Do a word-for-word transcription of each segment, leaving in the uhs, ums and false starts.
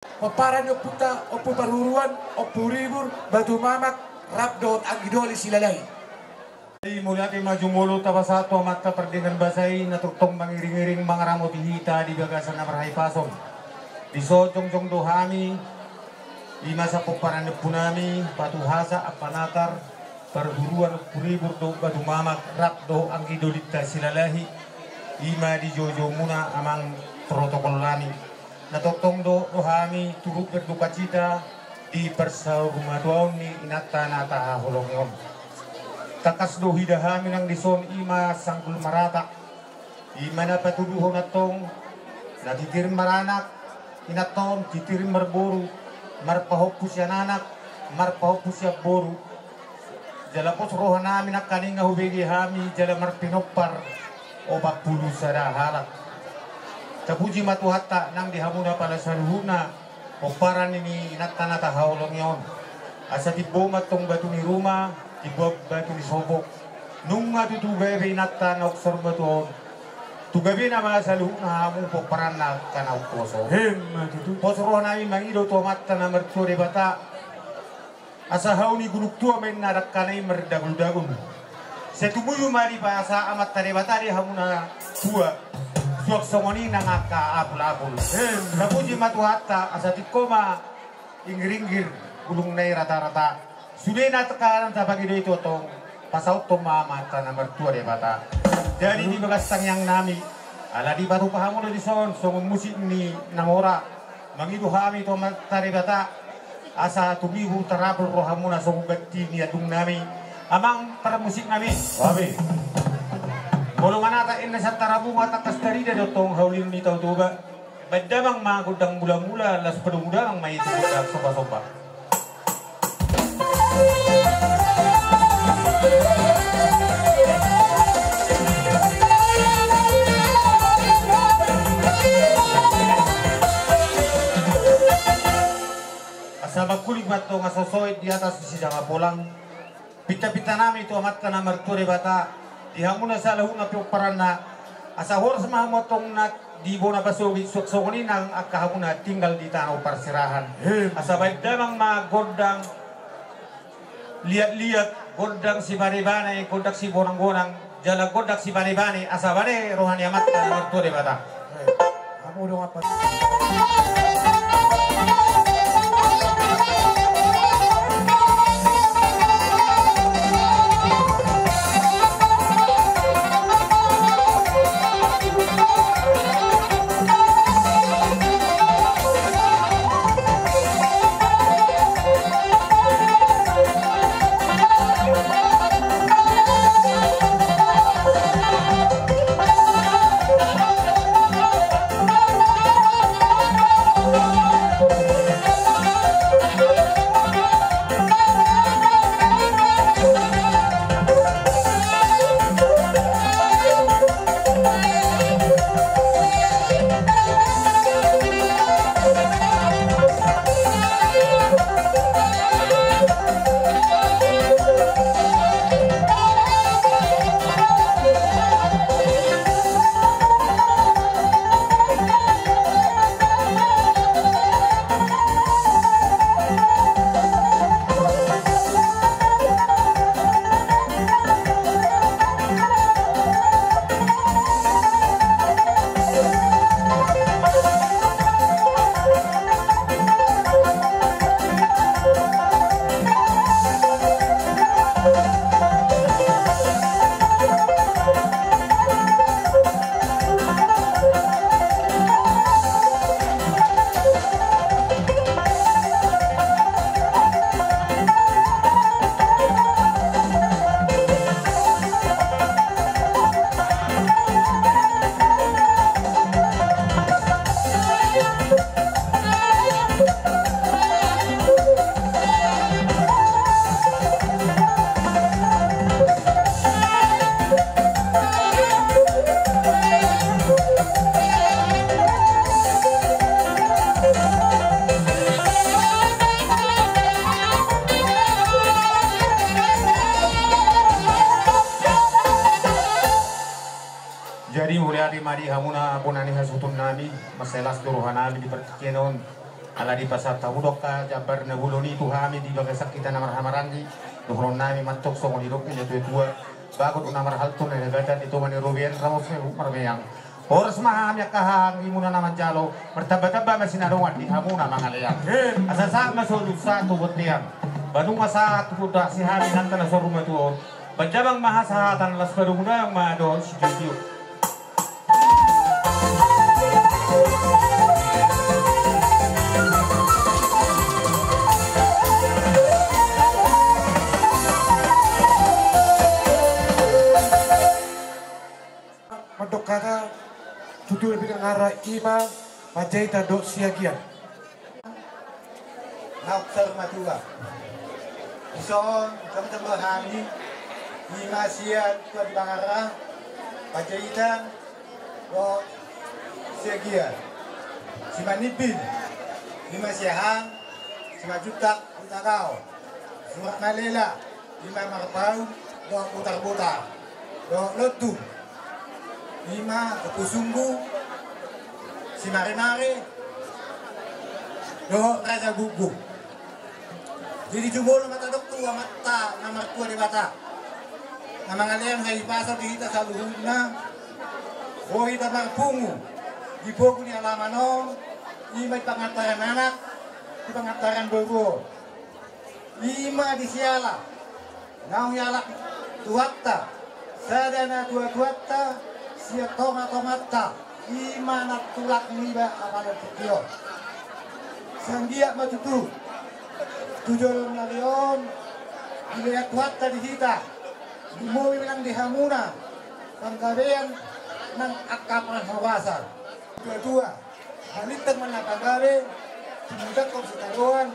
Pomparan ni ompunta, Ompu Parhuruan, Ompu Ribur, Batu Mamak, rap dohot anggi doli Silalahi. Jadi mauliate ma jumolo tapasahat tu Amanta Pardenggan Basa i na tongtong mangiring-iring mangaramoti hita di bagasan na marhahipason. Dison jongjong do hami, i ma sian pomparan ni ompunami, Patuhasa, Ampanatar, Parhuruan, Ompu Ribur dohot Batu Mamak, rap dohot anggi dolinta Silalahi, i ma di joujou muna amang protokol nami. Na tongtong do, do hami turut berdukacita di parsaurmatuaon ni inanta na tahaholongi on. Tangkas do huida hami nang dison i ma sanggul marata, i ma na patuduhon antong, na titir maranak inanta on, titir marboru, marpahompu sian anak, marpahompu sian boru. Jala pos rohanami nangkaning nga hubege hami jala marpinompar opat pulu sada halak. Tapuji ma Tuhanta nang di hamuna pala saluhutna pomparan ni inanta na tahaholongi on. Asa timbo ma antong batu ni ruma, timbo batu ni sopok. Nunga tutu gabe inanta na umsaurmatua on. Tu gabena ma saluhutna hamu pomparanna angka na umposo. Emma tutu. Pos rohanami mangido tu Amanta na martua Debata. Asa hau ni gunung tua ma inna dangkana i mardagul-dagul. Sai tumuyung ma di basa Amanta Debata di hamuna tua. Suang songon i nang angka apul-apul. Tapuji ma Tuhanta asa tingko ma inggir-inggir bulungna i rata-rata. Sude na tangkas tapangido i tu antong, pasahathon ma Amanta na martua Debata. Jadi di bagas tangiang nami, ala dipatupa hamu do dison songon musik ni na mora. Mangido hami tu Amanta Debata asa tumibu tarapul rohamuna songon ganti ni andung nami. Amang parmusik nami. Molo manata inna Santara Bunga tangkas tarida do antong haulion ni Tao Toba. Baen damang ma gondang mula-mula, laos padomu damang ma i tu gondang somba-somba. Asa mangkuling ma antong asa soit di atas ni sijanga polang. Pinta-pinta nami tu Amanta na martua Debata, di hamuna saluhutna pomparanna, asa horas ma hamu antong na di bona pasogit suang songon i nang angka hamuna tinggal di tano parserahan. Asa baen damang ma gondang liat-liat, gondang sibane-bane, gondang sibonang-bonang, jala gondang sibane-bane, asa bane roha ni Amanta na martua Debata. Hamu do ngapa? Jadi mauliate ma di hamuna bona ni hasuhuton nami, mansai las do roha nami di partingkian on. Ala dipasahat hamu do angka jambar na bolon i tu hami di bagasan hita na marhahamaranggi, dohonon nami ma antong songon nidok ni na tuatua: Bagot na marhalto na nabata, di tonga ni robean ramos na marmeang. Horas ma hami angka hahaanggi muna na manjalo, martambatamba ma sinadongan di hamu na mangalean. Asa sahat ma solu sahat tu bontean. Ba nunga sahat tu hutasi hami nanta na saur matua on. Ba damang ma hasahatan, las padomu damang ma dohot sitio-tio. Mandok hata tutu di Bangara i ma Panjaitan dohot Siagian. Naung saur matua. Dison tongtong do hami, i ma sian tua di Bangara, Panjaitan dohot Siagian. Simanimbin, i ma Siahang, Simanjuntak, Hutagaon. Surat Malela, i ma Marpaung dohot Botarbotar, dohot Lontung, i ma Ompusunggu, Simaremare dohot Raja Guguk. Jadi jumolo ma tadok tu Amanta na martua Debata na mangalean hahipason di hita saluhutna. Ro hita marpungu di pogu ni alaman on, i ma di pangantaran anak, di pangantaran boru on. I ma di siala naung ialap Tuhanta sada natuatuanta sian tongatonganta, i ma na tulang niba apala tingki on. Sai anggiat ma tutu tu joloan na uli on dilehon Tuhanta di hita, lumobi ma nang di hamuna panggabean nang angka parhorasan. Tuatua, malintang ma na pagabe, tumundalhon sitadoan,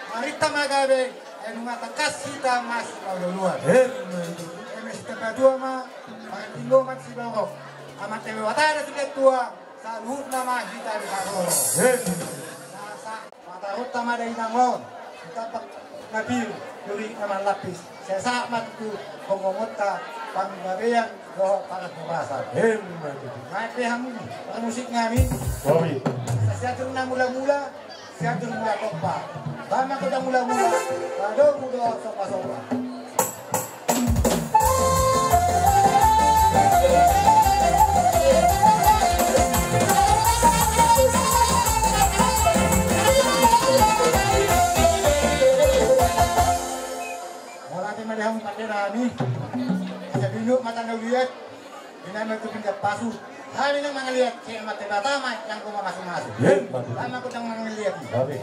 marintang ma gabe, ai nunga tangkas hita masipaolooloan. Emma tutu. Eme sitamba tua ma, partinggoman siborok, Amanta Debata do sude tua, saluhutna ma hita diparorot. Emma tutu. Mataronta ma dainang on, ditambak na piu, duri na marlapis. Sai sahat ma tutu honggongonta panggabean dohot parhorasan. Emma tutu. Mauliate hamu, parmusik nami. Bobi. Sai sian turna mulamula, sian turna mula tompa. Bahen ma godang mulamula, padomu dohot sombasomba. Mauliate ma di hamu pande nami. Asa binut mata na liat, iname tu pinggan pasu. Hami nang mangaliat, sai Amanta Debata ma nang mamasu-masu. Emma tutu. Hami nang mangaliat. Babe.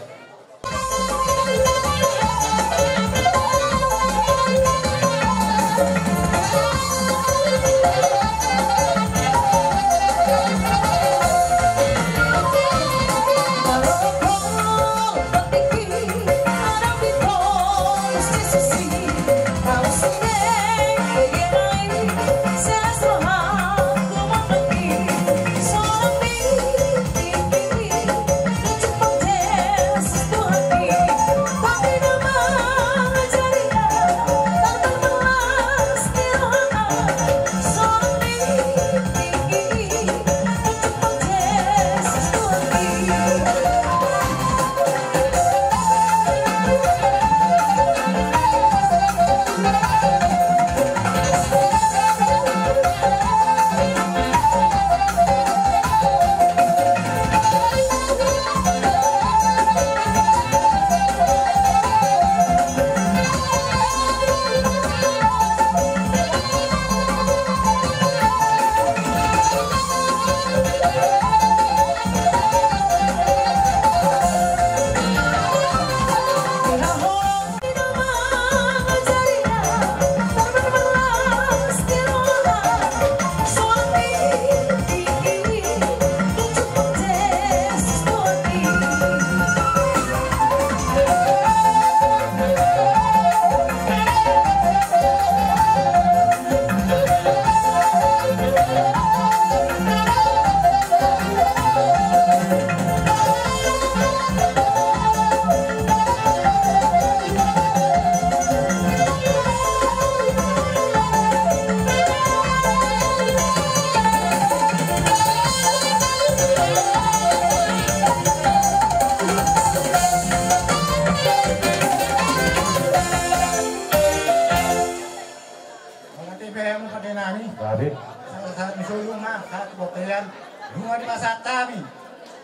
Sahat tu bontean, nunga dipasahat hami,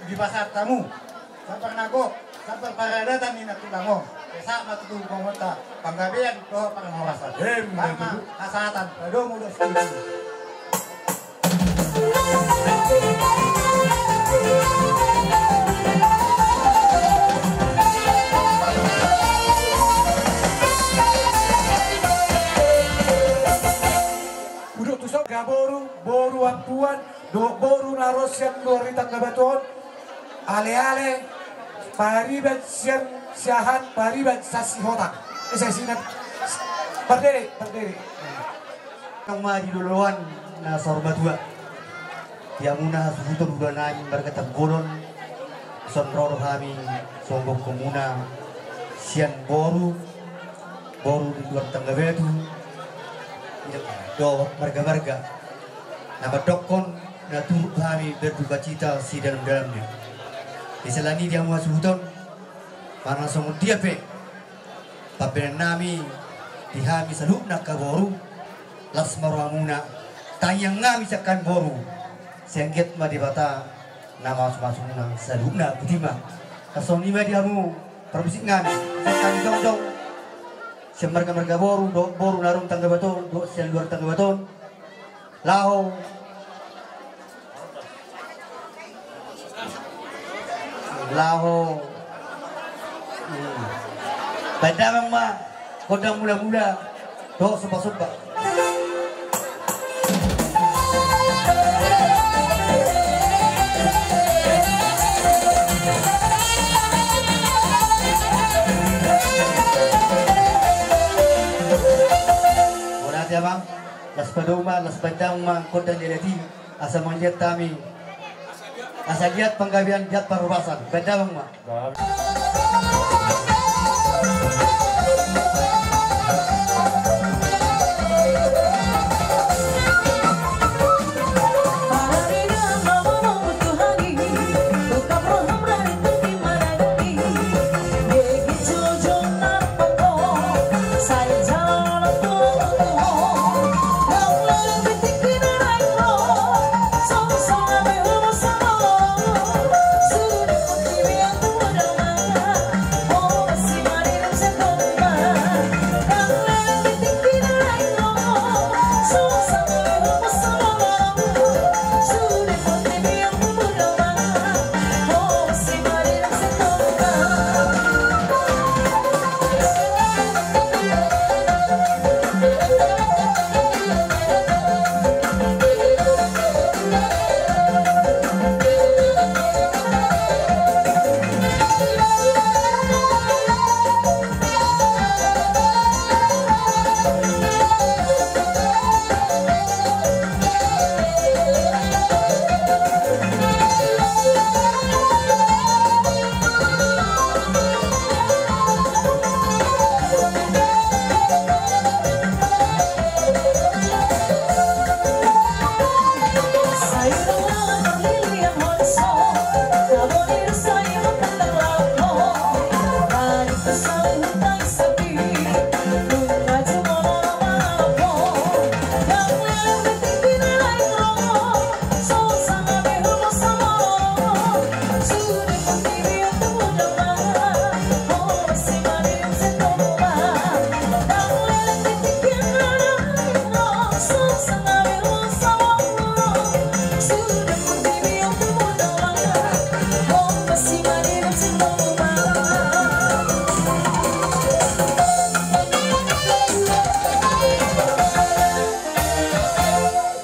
dipasahat hamu, sabar na gok, sabar paradatan ni na tulang on. Sahat ma tutu gogonta, panggabean dohot parhorasan. Emma tutu. Hasahatan, padomu dos tutu. Hudok tu son, marga boru, boru ampuan, dohot boru na ro sian luar ni Tanggabatu on, aleale, pariban sian siahaan, pariban sian sihotang. Eh, sian sinan. Pardede, pardede. Nang ma di loloan na saur matua. Di hamuna hasuhuton huda nami marga Tambolon, son ro do hami songon gokhonmuna sian boru, boru di luar Tanggabatu, dohot marga-marga na mandokkon na turut hami berdukacita sidalam-dalamna. Di sela ni i di hamu hasuhuton, manang songon dia pe pambahenan nami di hami saluhutna angka boru, las ma rohamuna, tangiang hami sian hami boru, sai anggiat ma Debata na mamasu-masu hamuna saluhutna. Botima. Songon i ma di hamu parmusik nami, sian hami jongjong, sian marga-marga boru, dohot boru na adong Tanggabatu on, dohot sian luar Tanggabatu on. Laho. Laho. Hmm. Baen damang ma gondang mula-mula dohot somba-somba. Bona dia, Bang. Las padomu ma, las baen damang ma gondang di adat i, asa mangaliat hami, asa liat panggabean, liat parhorasan. Baen damang ma.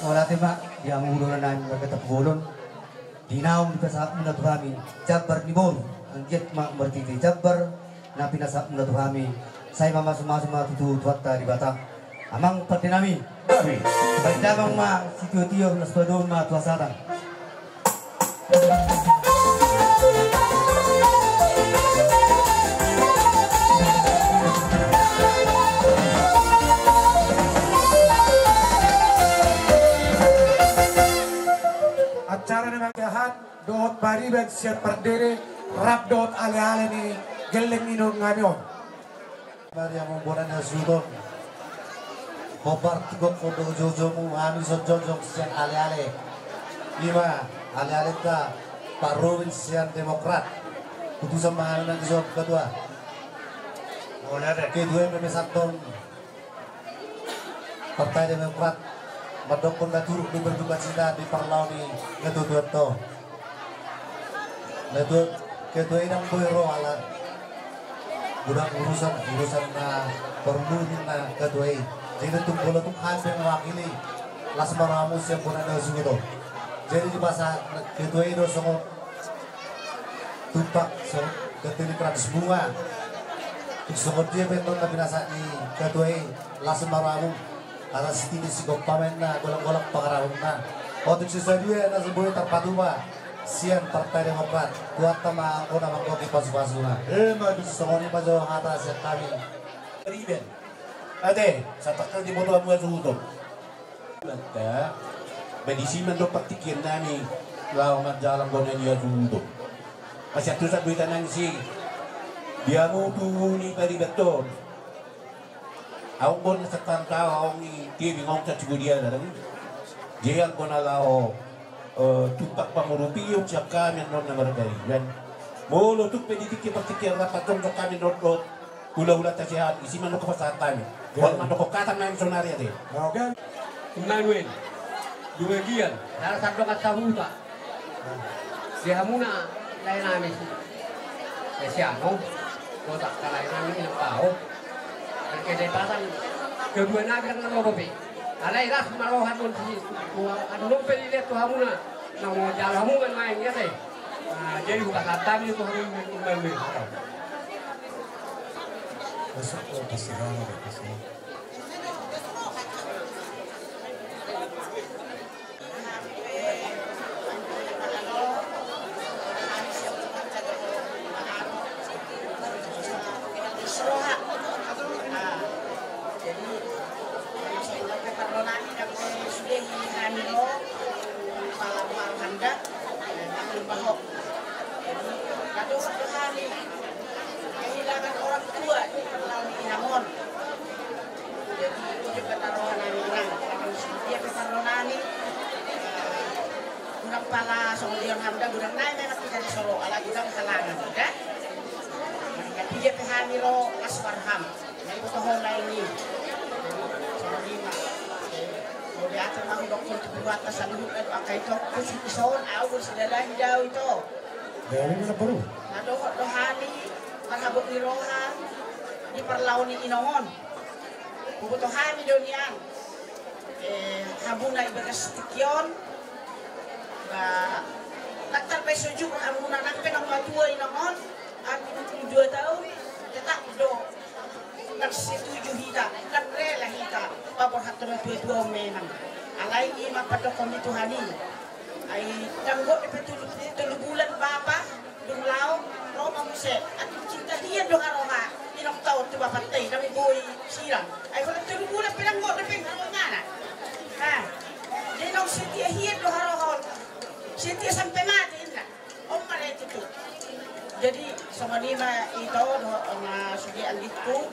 Mauliate ma di hamu dohonon nami marga Tambolon. Di naung dipasahat muna tu hami jambar ni boru, anggiat ma marhite jambar na pinasahat muna tu hami, sai mamasu-masu ma tutu Tuhanta Debata. Amang pande nami, baen damang ma sitio-tio, las padomu ma tu hasahatan. Acara na manggahat dohot pariban sian pardede rap dohot ale-ale ni gelleng ni nami on. Maria, mambona na suhut on. Hombar tigok foto jojomu, hami songon jongjong sian ale-ale. Ima, ale-alenta Pak Robin sian Demokrat. Putusan ma hami nangkin, ketua. Ketua i memesanhon Partai Demokrat mandokkon na turut do berdukacita di parlao ni natuatuanta on. Ketua, ketua i ndang boi ro ala godang urusan, urusan na porlu ninna ketua i. Jadi tung molo tung hami pe mewakili, las ma rohamu sian bona na suhut on. Jadi dipasahat ketua i do songon tumpak, songon gentili keratus bunga. Songon dia pe annon na pinasahat ni ketua i, las ma rohamu. Atas ini sigompa ma inna, golanggolang pangarahutna. Otik sisada na so boi tarpatupa sian Partai Demokrat. Tuanta ma angka na manggohi pasupasuna. Ima tutu. Songon i ma jo hata sian hami. Riben. Ate, sahat ma diboto hamu hasuhuton. Mata, ba disi ma do partingkian nami laho manjalang bona ni hasuhuton. Masiantusan do hita nangkin. Di hamu tu ni pariban on. Ahu anggo na sataon tahu, ahu i tebing, ahu sasibodiana, tapi dia anggo na laho, eh, tumpak pangurupion sian hami annon na marga i, kan? Molo tung pe di tingki partingkian rapat on, hami annon dohot hulahulanta sian, isi ma annon pasahat hami. Oke. Hot ma annon hata nami saonari, ate. Oke. Immanuel. Dumagian. Salah sandok sahuta. Di hamuna lae nami si, eh, siamo, botak ka lae nami inang bao. Kedepatan kedua nami kan loro pe. Alai las ma roha annon si, annon pe dilihat tu hamuna. Nang mau jalo hamu kan main, ya, teh. Nah, jadi buka kata ni tu hamu main, main, main. Masuk ke pasti, pasti. Jadi, so ingat pe parlo nami, dang pe sude hami ro, pala mual handa, eh, maklum baho. Jadi, na dohot do hami kehilangan orang tua di parlao ni inang on. Jadi, dia pe parlo nami, inang. Dia pe parlo nami, godang pala songon dia on handa, godang nai memang kita di Solo, ala godang halangan, ya. Tapi dia pe hami ro, las ma roham. Nai boto ho nai ni. Songon i ma. Mauliate ma hudokkon tu Tuhanta saluhutna dohot angka itongku, si ison, au do sidalahi dao ito. Dao ni mana baru? Na dohot do hami marhabot ni roha di parlao ni inong on. Huboto hami do nian, eh, hamuna ibagas tingki on. Ba, ndang tarbaen so jur hamuna, nang pe naung matua inong on, arti dua puluh dua tahun, tetap do ndang setuju hita, ndang rela hita paborhathon natuatua on memang. Alai i ma pandokhon ni Tuhan i. Ai ndang gok dope tolu, tolu bulan bapa, dung laho, ro ma muse. Atik cinta hian do haroha inongta on tu bapanta i, ndang boi sirang. Ai holan tolu bulan pe ndang gok dope haroha ngana. Ha. Jadi naung setia hian do haroha on. Setia sampe mate inna. On ma ra i tutu. Jadi songon i ma ito dohot na sude andikku.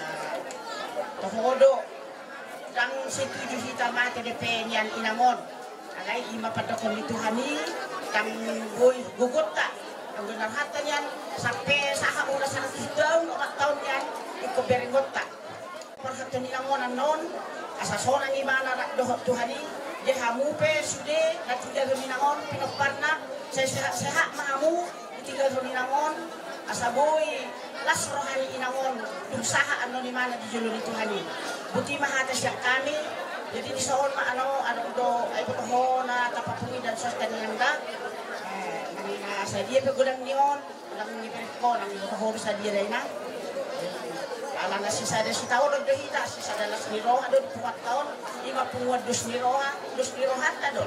Ah, toho do. Ndang setuju hita mate dope nian inang on. Alai i ma pandokhon ni Tuhan i, ndang boi gogonta. Anggo na rohanta nian sampe sahat ura saratus taon, opat taon nian ingkon berenggonta. Paborhathon inang on annon, asa sonang ibana rap dohot Tuhan i, di hamu pe sude na tinggalhon inang on pinomparna, sai sehat-sehat ma hamu, ditinggalhon inang on, asa boi las roha ni inang on, dung sahat annon ibana di jolo ni Tuhan i. Boti ma hata sian hami, jadi dison ma annon, adong do, ai boto ho na tapapungu dan sosta ni anda. Eh, na sadia pe godang ni on, godang ni berko, nang boto ho do sadia dainang. Alana sisada sitaonon do hita, sisada las ni roha do di punguanta on, i ma punguan dos ni roha, dos ni rohanta do.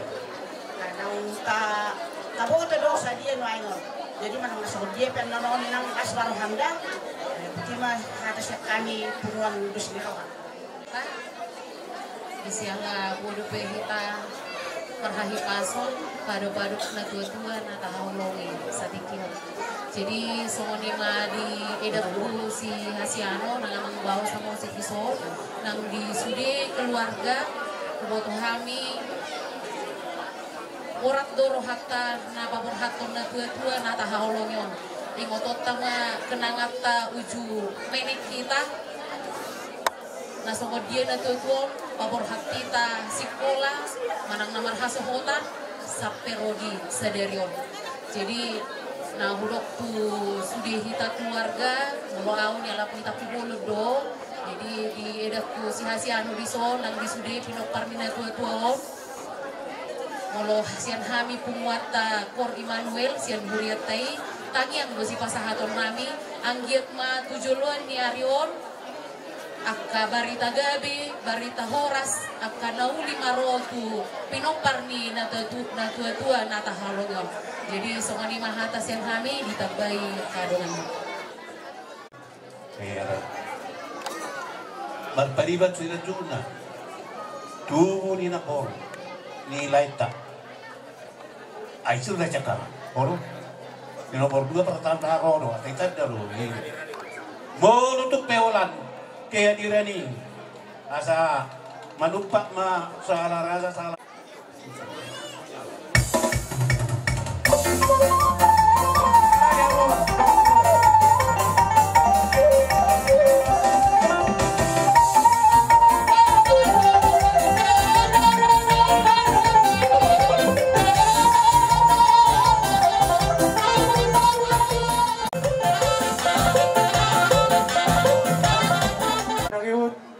Naung ta, taboto do sadia nuaeng on. Jadi manang na songon dia pe annon on inang, las ma roham da. Boti ma hata sian hami punguan dos ni roha. Di siala bodo pe hita parhahipason, pado-pado natuatua na tahaholongi satingki on. Jadi songon i ma di edakku si Hasiano, nang amang bao sama si Kiso, nang di sude keluarga, boto hami Borat do rohanta na paborhathon natuatua na tahaholongi on. Ingotonta ma kenanganta uju menek hita. Na songon dia natuatua on paborhat hita sikola manang na marhasohotan sampe ro di sadari on. Jadi na hudok tu sude hita keluarga, molo au nialap hita tu bolon do. Jadi diedakku sihasianu dison nang di sude pinompar ni natuatua on. Molo sian hami punguanta Kor Immanuel sian hurianta i, tangiang do sipasahaton nami, anggiat ma tu joloan ni ari on angka barita gabe, barita horas, angka na uli ma ro tu pinompar ni natuatua na tahaholongi on. Jadi songon i ma hata sian hami, ditambai angka dongan. Marpariban sude na juguna tubu ni namboru ni laenta. Ai sudah cakap boru. Di nomor dua pertanda ro do, ate tanda ro. Molo tung pe holan kehadiran i asa manumpak ma sahala raja sahala.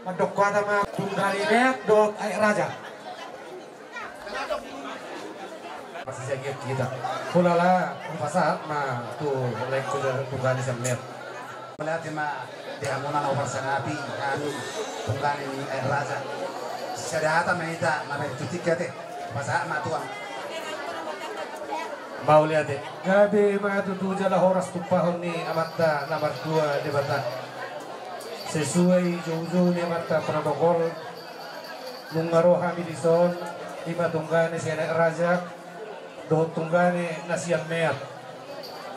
Mandok hata ma tunggane meat dohot aek raja. Masih sakit kita. Hulala, hupasahat ma tu laengku tunggane sian meat. Mauliate ma di hamuna na huparsangapi hami tunggane ni aek raja. Sada hata ma hita mambahen tu tingki ate. Hupasahat ma tuan. Mauliate. Gabe ma tutu jala horas tumpahon ni Amanta na martua Debata. Sesuai joujou ni amanta protokol, nunga ro hami dison, i ma tunggane sian aek raja dohot tunggane na sian meat.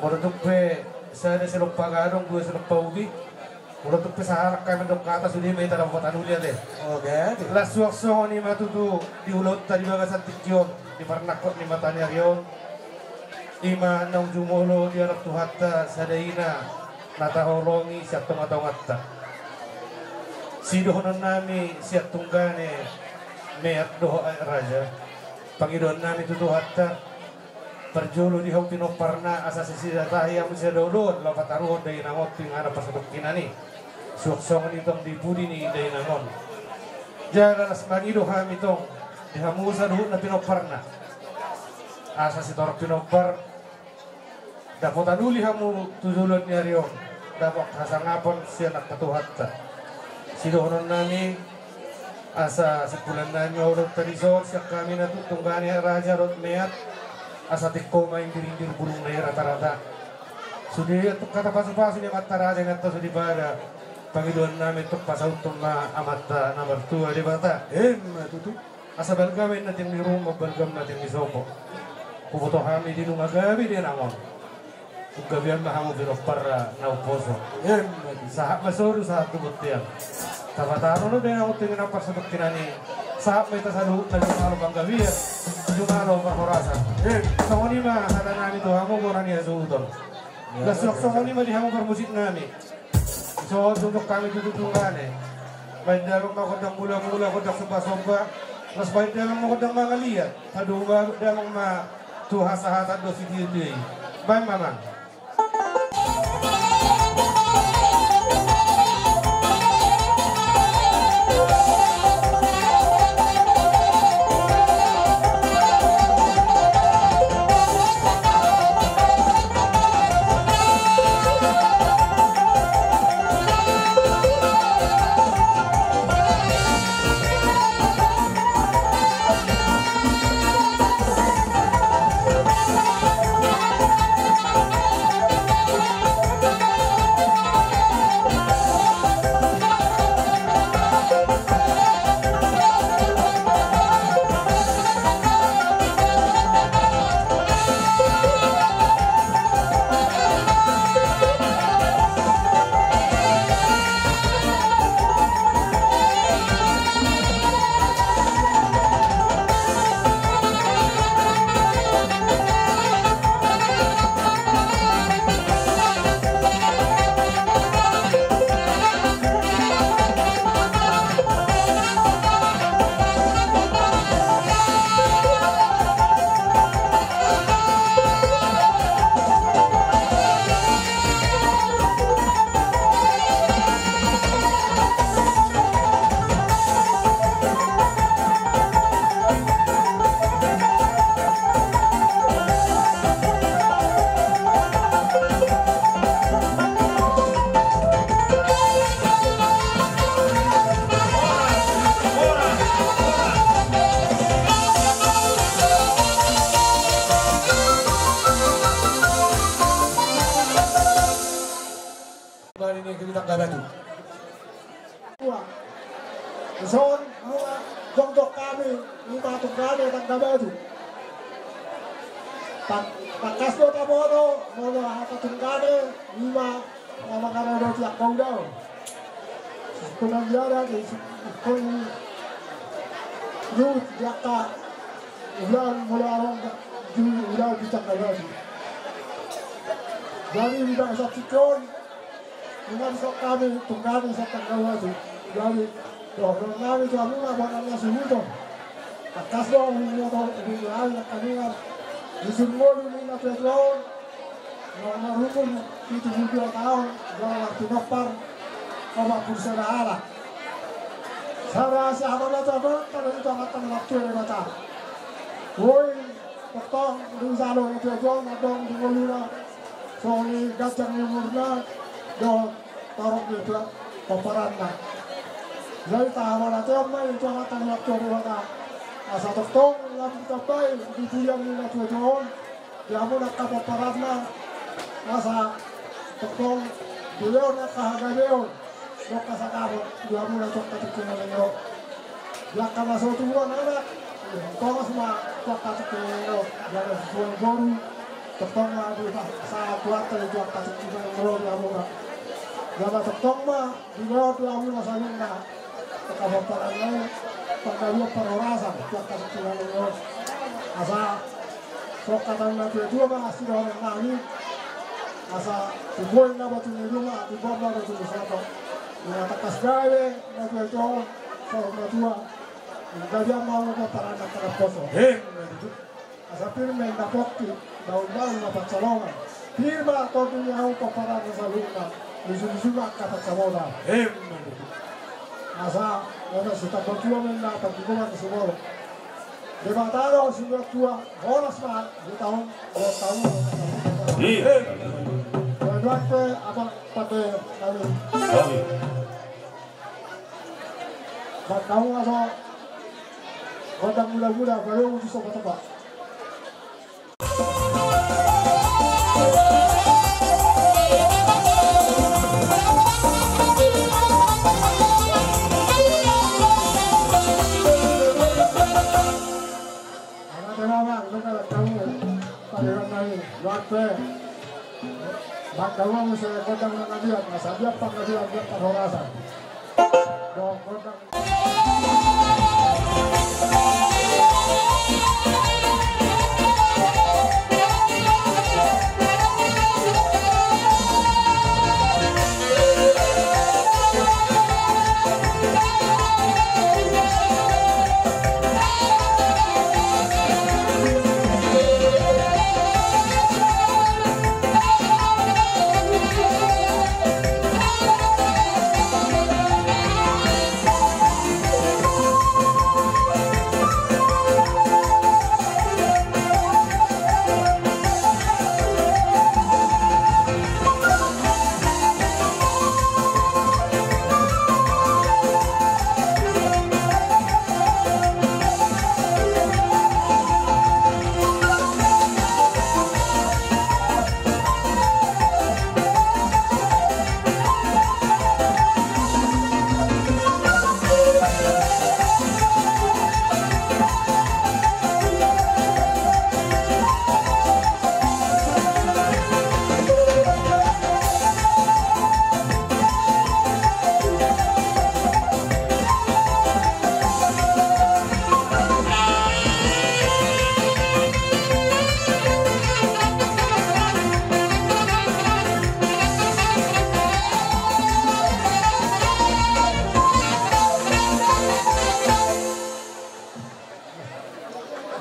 Molo tung pe sada silompa gadong, dua silompa ubi, molo tung pe sahalak hami mandok hata, sude ma hita dapot tanuli ate. Oke. Las suang songon i ma tutu di ulaonta di bagasan tingki on, di parnangkok ni mata ni ari on. I ma naung jumolo dialap Tuhanta sada ina na taholongi sian tongatonganta. Sidohonon nami sian tunggane meat dohot aek raja, pangidoan nami tu Tuhanta, parjolo di hamu pinomparna asa sisada tahi hamu sada oloan laho pataruhon dainang on tu inganan parsatongkinan i. Suang songon i tong di pudi ni dainang on. Jala las mangido hami tong di hamu saluhutna pinomparna asa sitorop pinompar dapotan uli hamu tu joloan ni ari on, dapot hasangapon sian angka Tuhanta. Sidohonon nami asa simpulan nami ma ulaonta dison sian hami na tunggane aek raja dohot meat, asa tingko ma inggir-inggir bulungna i rata-rata. Sude antong hata pasu-pasu ni amanta raja ni antong sude pada. Pangidoan nami antong pasauthon ma Amanta na martua Debata. Emma tutu. Asa balga ma inna tiang ni ruma, balga ma tiang ni sopo. Huboto hami di nunga gabe dainang on, gabean ma hamu pinompar na umposo. Emma tutu. Sahat ma solu, sahat tu bontean. Tapataru do dainang on tu inganan parsatongkinan i. Sahat ma hita saluhutna jumalo panggabean, jumalo parhorasan. Emma. Songon i ma hata nami tu hamu bona ni hasuhuton. Las suang songon i ma di hamu parmusik nami. Ison tunduk hami tu tunggane. Baen damang ma gondang mula-mula, gondang somba-somba. Las baen damang ma gondang mangaliat. Haduan damang ma tu hasahatan dohot sitio-tio i. Baen ma amang. Bani ni Giri Tangga Batu. Dison, jongjong hami, ima Tunggane Tangga Batu. Tangkas do taboto molo hata Tunggane, ima na mangaradoti angka ulaon. Sikola biara di sikola di angka ulaon molo adong di ulaon di Tangga Batu. Jadi di bagasan tingki on, nunga dison hami Tunggane sian Tangga Batu. Jadi dohonon nami tu hamuna bona na suhuton. Tangkas do humoto hami angka ningan di sumolu ni natuatua on. Nomor umur pitu pulu dua taon, jala pinompar opat pulu sada halak. Sada siapa na tahu, kada itu amat tangan waktu yang mata. Woi, tongtong di salo itu aja, adong di ngoluna. Songon i ganjang ni umurna dohot torop ni pomparanna. Jadi taharohon ma i tu angka na tuatua. Asa tongtong lam ditambai di pudian ni natuatua on di hamuna angka pomparanna. Asa tongtong dilehon angka hagabeon dohot hasangapon di hamuna tu angka tingki na naeng ro. Di angka na so tubuan anak, tongtong ma tu angka tingki na naeng ro. Di angka na so tubuan boru, tongtong ma di angka na so tubuan boru di hamuna. Di angka tongtong ma dilehon di hamuna saluhutna angka pomparan na i panggabean parhorasan tu angka tingki na naeng ro. Asa songon hata ni natuatua ma sidohonon nami. Asa tubuan ma batu ni ruma, tubuan ma batu ni sopo. Nunga tangkas gabe natuatua on, saur matua. Gabean ma hamu pomparan na tangkas poso. Asa pir ma inna pongki, daun-daun na pansalongan. Pir ma tondi ni hamu pomparan na saluhutna, lusu-lusu ma angka pansamotan. Asa, asa sitamba tua ma inna pandigoman ni siborok. Debata do siborok tua, horas ma di taon, di taon. Baik, baik, apa, pakai kami. Baik. Baik, kamu apa? Gondang muda-muda, baru muncul sobat-sobat. Anak-anak, dengar kamu, panggilan kami, luar biasa. Baik, kamu mesti gondang dengan dia, masa dia panggilan dia parhorasan. Dong, gondang.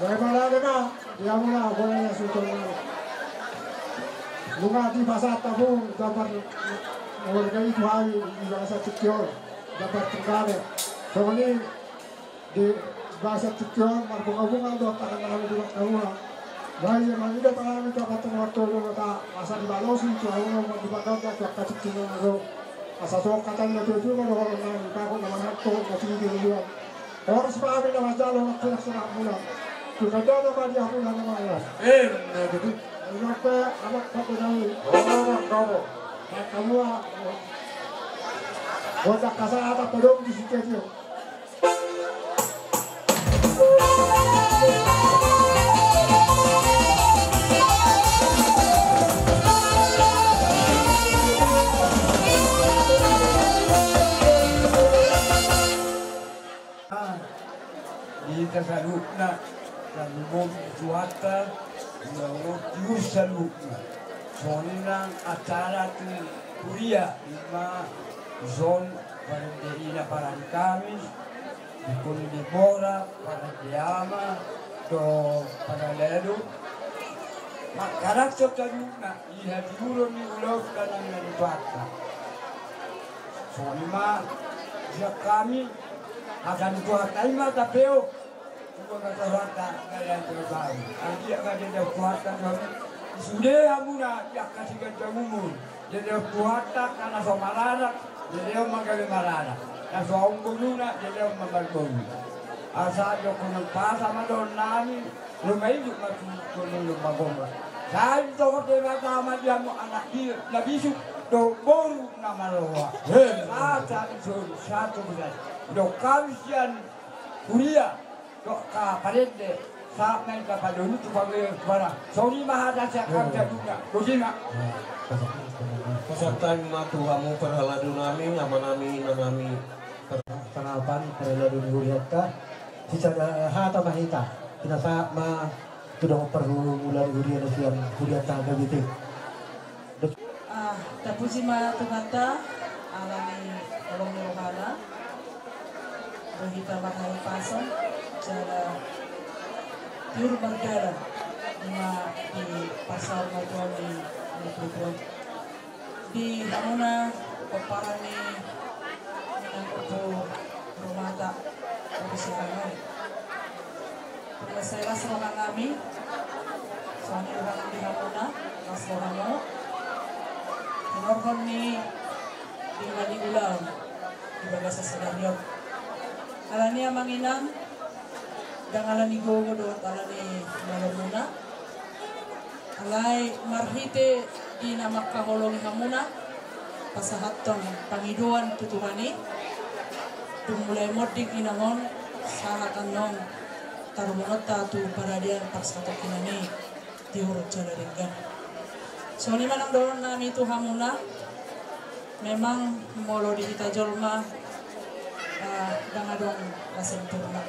Baik, mauliate ma di hamuna, bona ni suhut. Nunga dipasahat hamu jambar na marga i tu hami di bagasan tingki on, jambar Tunggane. Songon i di bagasan tingki on marbungabunga do tangan nami di hamuna. Laos ia mangido ma hami tu Amanta Martua Debata asa dibalosi tu hamuna, mandipatanda tu angka tingki na naeng ro. Asa songon hata ni natuatua ma dohonon nami, bagot na manangko, na tinggi di uluan. Horas ma hami na manjalo, na horas ma hamuna. Tu tandana ma di hamuna na manjalo. Emma tutu. Ayo pe, anak pake nami. Horas ma hamuna. Kamu ah, otak kasar apa dong di situ aja. Di hita saluhutna, saluhut Tuhanta, saluhut saluhutna. Songon i nang acara tu huria, ima dison parende ina parari Kamis, dikon di bora parende ama, do parende adu. Mangkarak so saluhutna. Di hatiuron ni ulaonta nang na di Tuhanta. Songon i ma sian hami, asa di Tuhanta i ma tapeo. Tua ma Tuhanta, gaya terbaru. Anggiat ma didok Tuhanta songon i. Sude hamuna di angka siganjang umur. Didok Tuhanta angka na so maranak, dilehon ma gabe maranak. Na so aum bonuna, dilehon ma marbonu. Asa dohonon pasa ma dohonon nami. Ruma ijuk ma tu tolu lomba gomba. Sai songon Debata ma di hamu anak dia na bisuk dohot boru na marloa. He. Asa dison satu bulan. Didok hami sian huria dohot parende. Sahat ma hita padolu tu panggabean tu barang. Songon i ma hata sian hami saluhutna. Botima. Pasahat hami ma tu hamu parhalado nami, ama nami, ina nami. Tanggapan parhalado ni hurianta. Sisada hata ma hita. Pinasahat ma tu dongan parhomula ni huria na sian hurianta H K B T. Ah, tapuji ma Tuhanta, ala ni holong ni rohana, do hita marhahipason, jala tiur mardalan, ima di pasaor ma Tuhan ni, ni Tuhan. Di hamuna pomparan ni Inang Ompu Rumata, Ompu Siahaan. Pokokna sai las roha nami, songon i roha nami di hamuna, las roha hamu. Tinorhon ni dingga ni ulaon di bagasan sadari on. Ala ni amang inang, ndang ala ni gogo dohot ala ni malomuna. Alai marhite di na mangkaholongi hamuna, pasahathon pangidoan tu Tuhan i, dung mulai monding inang on, sahat annon tarumuna tu paradian parsatongkinan i, tiur jala denggan. Songon i ma nang dohonon nami tu hamuna, memang molo di hita jolma, ah, ndang adong na sempurna.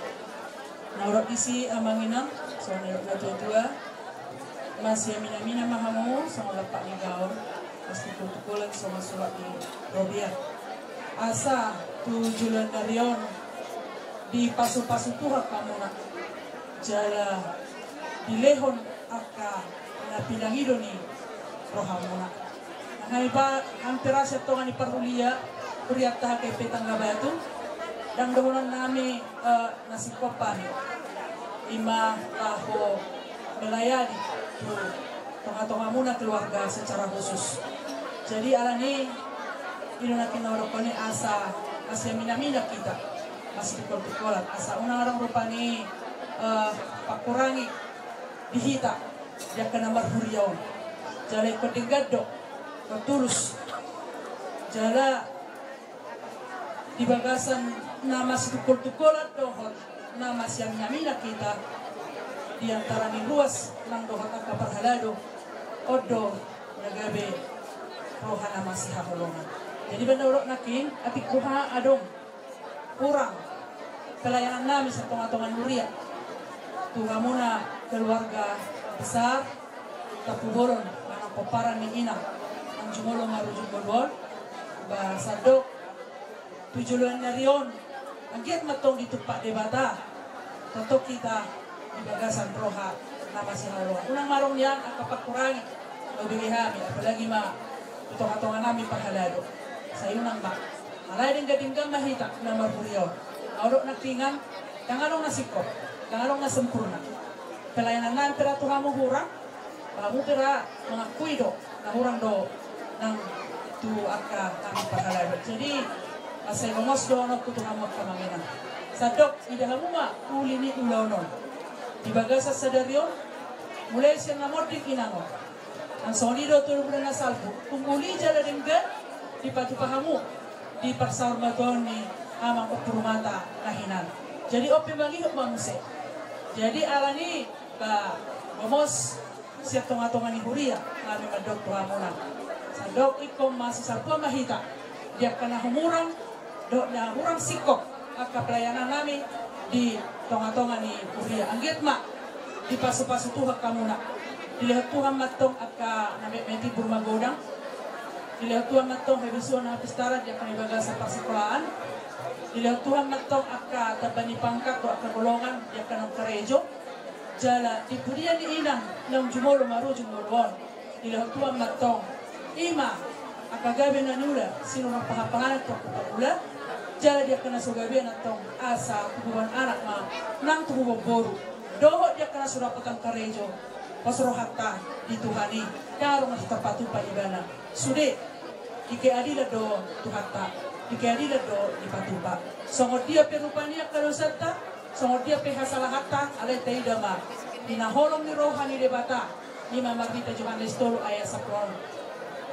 Na hudok disi amang inang, songon na nidok natuatua, masiaminaminan ma hamu songon lampak ni gaol, masitungkoltungkolan songon sulak ni robean. Asa tu joloan ni ari on dipasupasu Tuhan hamuna, jala dilehon angka na pinangido ni rohamuna. Nang hami pe, hami pe ra sian tonga ni parhuria, hurianta H K P Tangga Batu, ndang dohonon nami, eh, na singkop hami. Ima laho melayani tu tongatongamuna keluarga secara khusus. Jadi ala ni i do nangkin na hudokhon i, asa masiaminaminan hita, masitungkoltungkolan, asa unang adong rupani, eh, pangkurangi di hita, di angka na marhuria on. Jala ingkon denggan do, ingkon tulus. Jala di bagasan na masitungkoltungkolan dohot na masiaminaminan hita, di antara ni ruas nang dohot angka parhalado, on do na gabe roha na masihaholongan. Jadi bahen na hudok nangkin, atik boha adong hurang pelayanan nami sian tongatonga ni huria, tu hamuna keluarga besar Tampubolon, manang pomparan ni inang, nang jumolo marujung ngolu on, ba sandok tu joloan ni ari on, anggiat ma tong ditumpak Debata, tongtong hita di bagasan roha na masihaholongan. Unang ma adong nian angka pangkurangi na hubege hami, apalagi ma tu tongatonga nami parhalado. Sai unang ma. Alai denggan-denggan ma hita na marhuria on. Na hudok nangkiningan, ndang adong na singkop, ndang adong na sempurna. Pelayanan nami pe ra tu hamu hurang, hamu pe ra mangakui do na hurang do nang tu angka nami parhalado. Jadi, mansai gomos dohononku tu hamu angka amang inang. Sandok, ida hamu ma uli ni ulaon on. Di bagasan sadari on, mulai sian na monding inang on, Songon i do tolu muna na salpu, umbuli jala denggan dipatupa hamu di parsaurmatuaon ni amang ompu rumanta na hinan. Jadi on pe mangihut ma muse. Jadi alani ba gomos sian tongatonga ni huria, hami mandok tu hamuna. Sandok ingkon ma sisalpuan ma hita di angka na humurang dohot na hurang singkop angka pelayanan nami di tongatonga ni huria. Anggiat ma dipasupasu Tuhan hamuna. Dilehon Tuhan ma antong angka na metmet timbul magodang. Dilehon Tuhan ma antong habisuhon na hapistaran di angka na di bagasan parsikolaan. Dilehon Tuhan ma antong angka tamba ni pangkat dohot angka golongan di angka naung karejo. Jala di pudian ni inang naung jumolo marujung ngolu on, dilehon Tuhan ma antong i ma angka gabe na niula sinurat pahapanganan tu angka pangula. Jala di angka na so gabean antong asa tubuan anak ma nang tubuan boru dohot di angka na so dapotan karejo, pos rohanta di Tuhan i, ndang adong na so tarpatupa ibana. Sude di keadilan do Tuhanta, di keadilan do dipatupa. Songon dia pe rupa ni angka dosanta, songon dia pe hasalahanta, alai taida ma di na holong ni roha ni Debata, i ma marhite Johannes tolu ayat sampulu onom.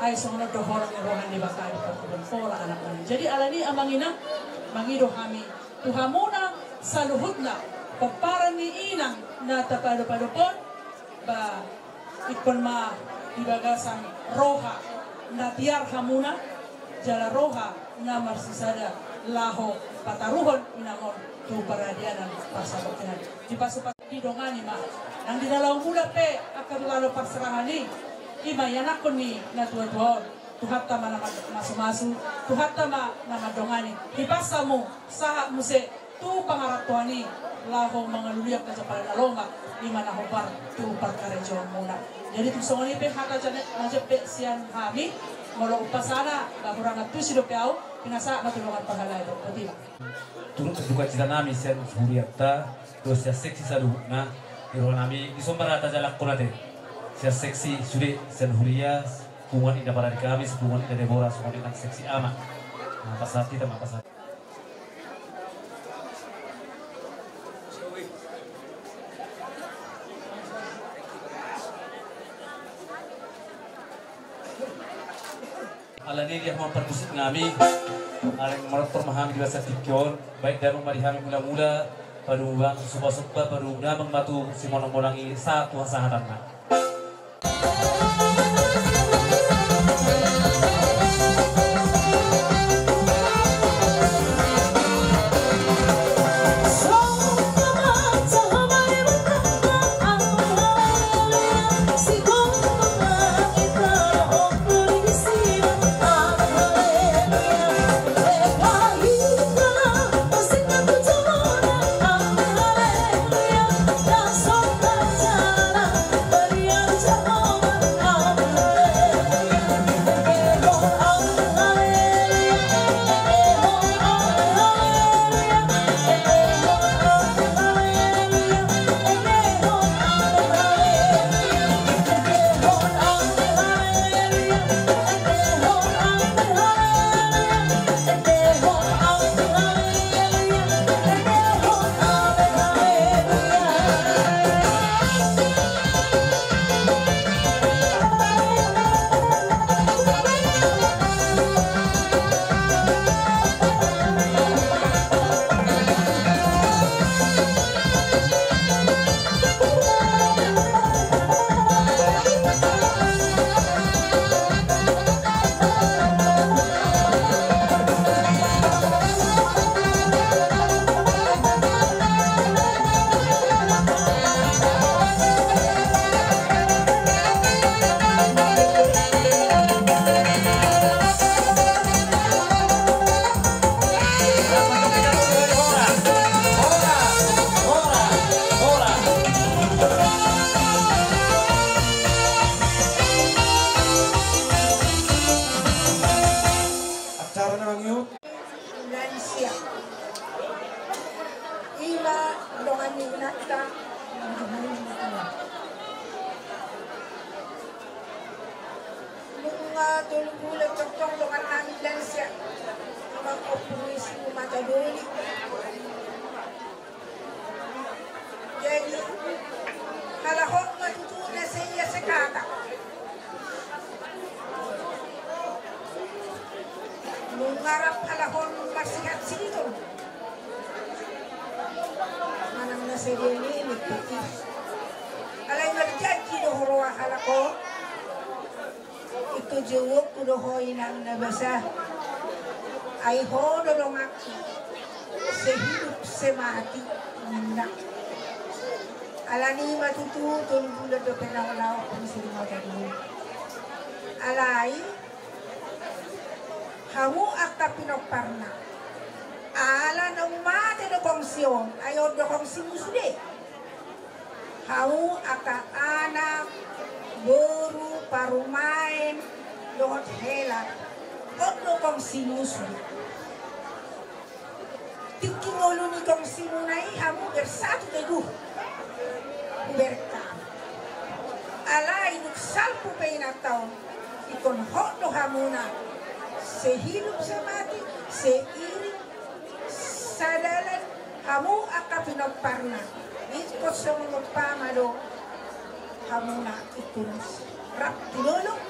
Ai songon on do holong ni roha ni Debata di partubuan pola anak nami. Jadi alani amang inang, mangido hami tu hamuna saluhutna pomparan ni inang na tapadopadop on, ba ingkon ma di bagasan roha na tiar hamuna, jala roha na marsisada laho pataruhon inang on tu paradianan parsabotkinan. Dipasupasu didongani ma nang di na laho mulak pe angka na laho parserahan i, i ma ianakhon ni natuatua on. Tuhanta ma na mamasumasu, Tuhanta ma na mandongani. Hipas hamu sahat muse tu pangarantoan i laho mangalului angka jampalan na lomak, i ma na hombar tu parkarejoanmuna. Jadi tung songon i pe hata jane-, na jempek sian hami, molo umpasana ba hurang antusi dope au, pinasahat ma tu dongan pangalaho. Boti ma. Turut sukacita nami sian hurianta dohot sian seksi saluhutna, di roha nami dison ma ra tajalangkon ate. Sian seksi sude, sian huria, punguan Inda Paradikamis, punguan Inda Debora, songon i nang seksi ama. Nah, pasahat hita ma, pasahat. Alani dia ma parmusik nami, alai manortor ma hami di bagasan tingki on, baen damang ma di hami mulamula, padomu bang sombasomba, padomu damang ma tu simonangmonang i sahat tu hasahatanna. Acara na mangihut. Lansia. Ima dongan ni inanta. Nunga tolu bulan tongtong dongan nami lansia. Ima kompresi mata doli. Jadi halak hot ma tutu na seia sekata. Nunga rap halak on marsihat sihiton. Manang na sadia ni nipiki. Alai marjanji do huroha halak on. Ingkon jouonku do ho inang na basa. Ai ho do donganku. Sehidup semati ninna. Alani i ma tutu tolu bulan dope na laho hami sirumata dulu. Alai hamu angka pinomparna. Ala naung mate do kongsi on, ai on do kongsimu sude. Hamu angka anak, boru, parumaen, dohot hela, on do kongsimu sude. Tingki ngolu ni kongsimuna i hamu bersatu teguh. Hubereng hamu. Alai dung salpu pe inanta on, ingkon hot do hamuna. Sehidup semati, seiring sadalan hamu angka pinomparna. Ingkon songon umpama do hamuna ingkon rap tu dolok,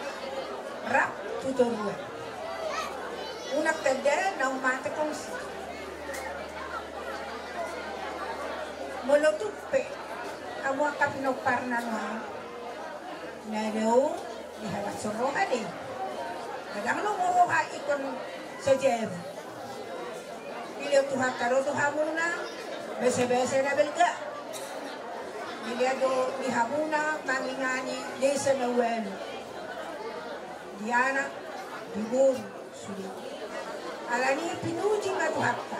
rap tu toruan. Unang tanda naung mate kongsi. Molo tung pe hamu angka pinomparna nuaeng, na dao dihalashon roha do i. Ndang lomo roha ingkon sajabu. Dilehon Tuhanta do tu hamuna basabasa na balga. Dilehon do di hamuna mangingani desa na ualu. Di anak, di boru, sude. Alani i pinuji ma Tuhanta.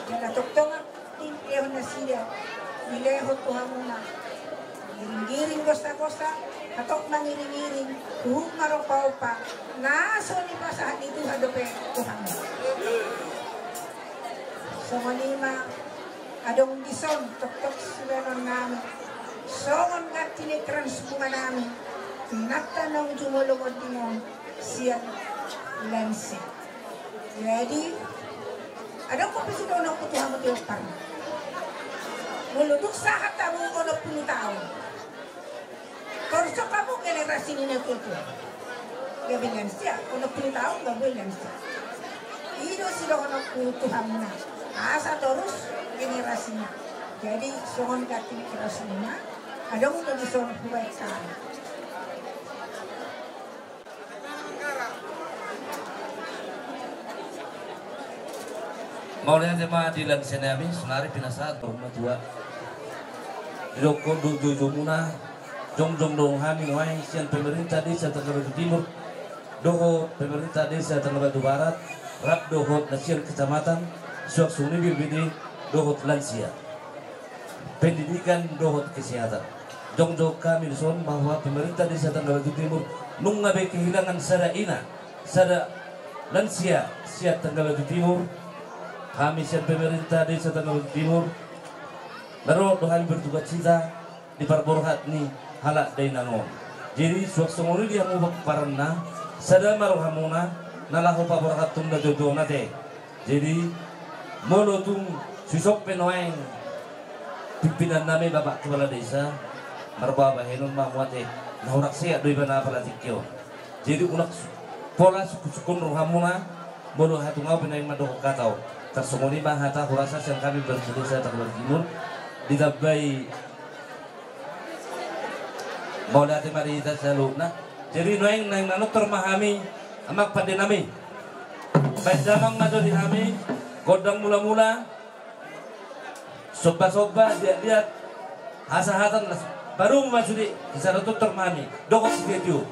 Jala tongtong dilehon nasida, dilehon tu hamuna. Giringgiring gostagosta, hatop mangiringiring, huhut marompaompa, na so nipasahat ni Tuhan dope tu hamuna. Songon i ma adong dison toktok sibahenon nami. Songon ganti ni transbunga nami. Inanta naung jumolo monding on sian lansia. Jadi adong pe sidohononku tu hamu pinomparna. Molo dung sahat hamu onom pulu taon, torus hamu generasi ni natuatua. Gabe lansia, onom pulu taon gabe lansia. I do sidohononku tu hamuna. Asa torus generasina. Jadi songon ganti ni transbunga. Adong do dison hubaen hami. Mauliate ma di lansia nami, saonari pinasahat do hamu matua. Didok do joujou muna, jongjong do hami nuaeng sian pemerintah desa Tangga Batu Timur dohot pemerintah desa Tangga Batu Barat, rap dohot na sian kecamatan, suang songon i B P D dohot lansia. Pendidikan dohot kesehatan. Jongjong hami dison bahwa pemerintah desa Tangga Batu Timur nunga be kehilangan sada ina, sada lansia sian Tangga Batu Timur. Hami sian pemerintah desa Tangga Batu Timur, na ro do hami berduka cita di parborhat ni halak dainang on. Jadi suang songon i di hamu pinomparna, sada ma rohamuna na laho paborhathon na jotjot ate. Jadi molo tung sisop pe nuaeng pimpinan nami Bapak Kepala Desa, marbabahenon ma hamu ate, na hurang sehat do ibana apala tingki on. Jadi unang pola sungkunsungkun rohamuna. Molo hata nunga pe nuaeng mandok hata on, tarsongon i ma hata hurasa sian hami berkesempatan berjemur ditambai. Mauliate ma di hita saluhutna. Jadi nuaeng naeng manortor ma hami, amang pande nami. Baen damang ma jo di hami gondang mulamula, sombasomba, liatliat, hasahatan, las parumu ma sude. Di sana tortor ma hami dohot si Tio.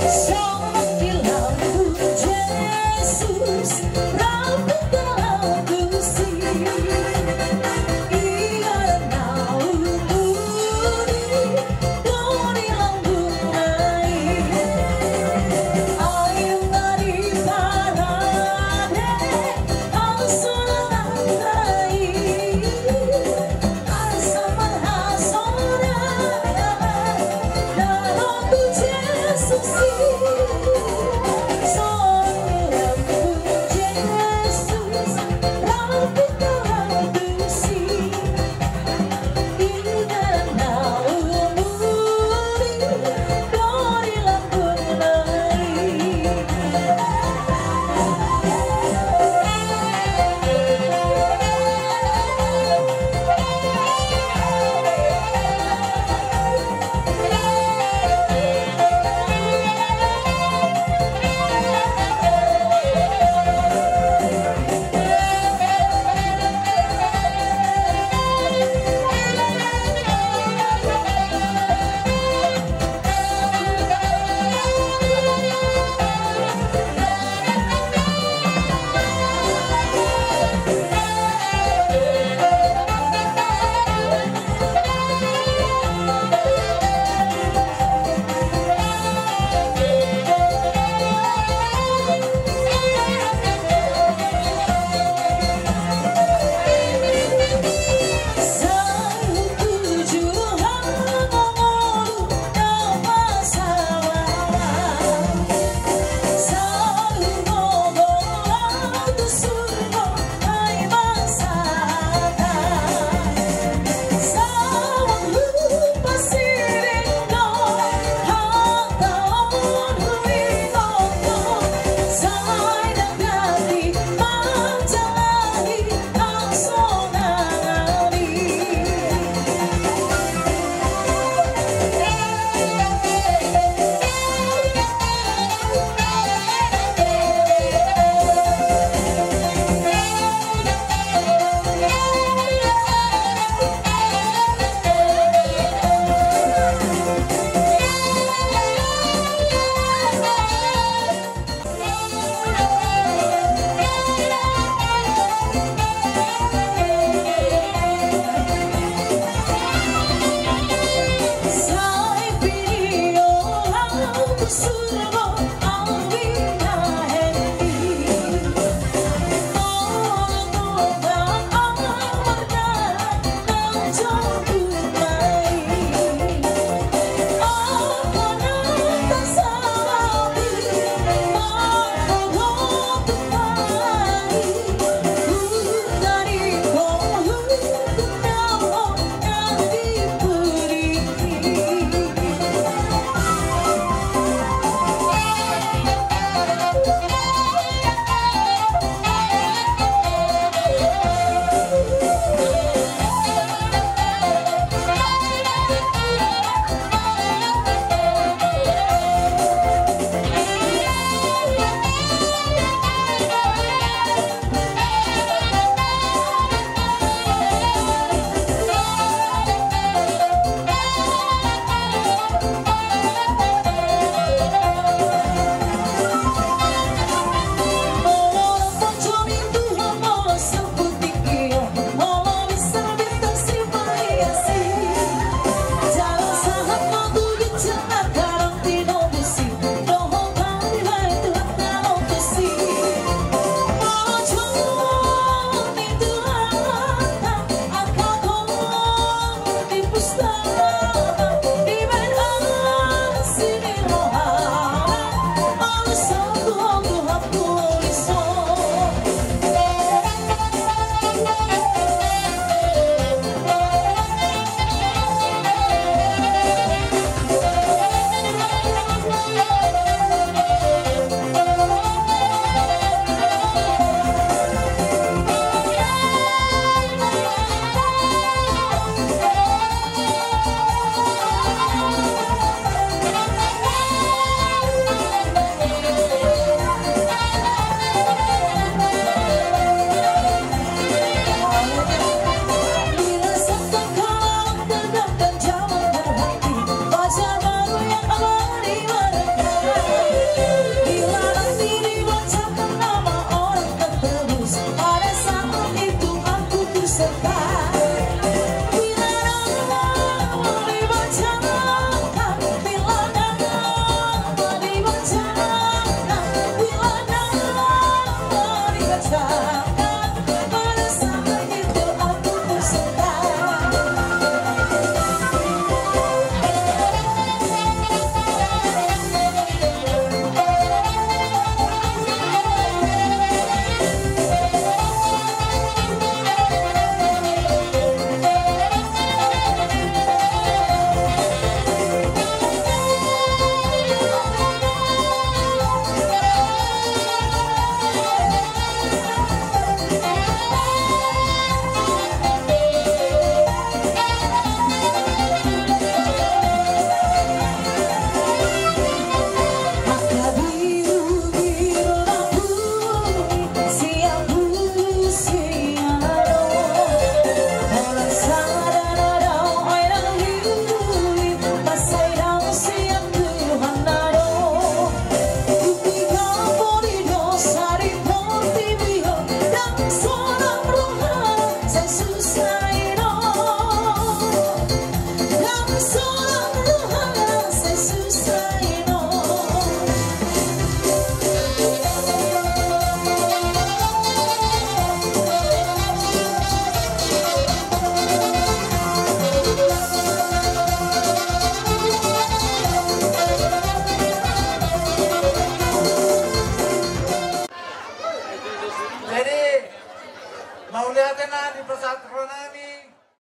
Songon di lambung Jesus.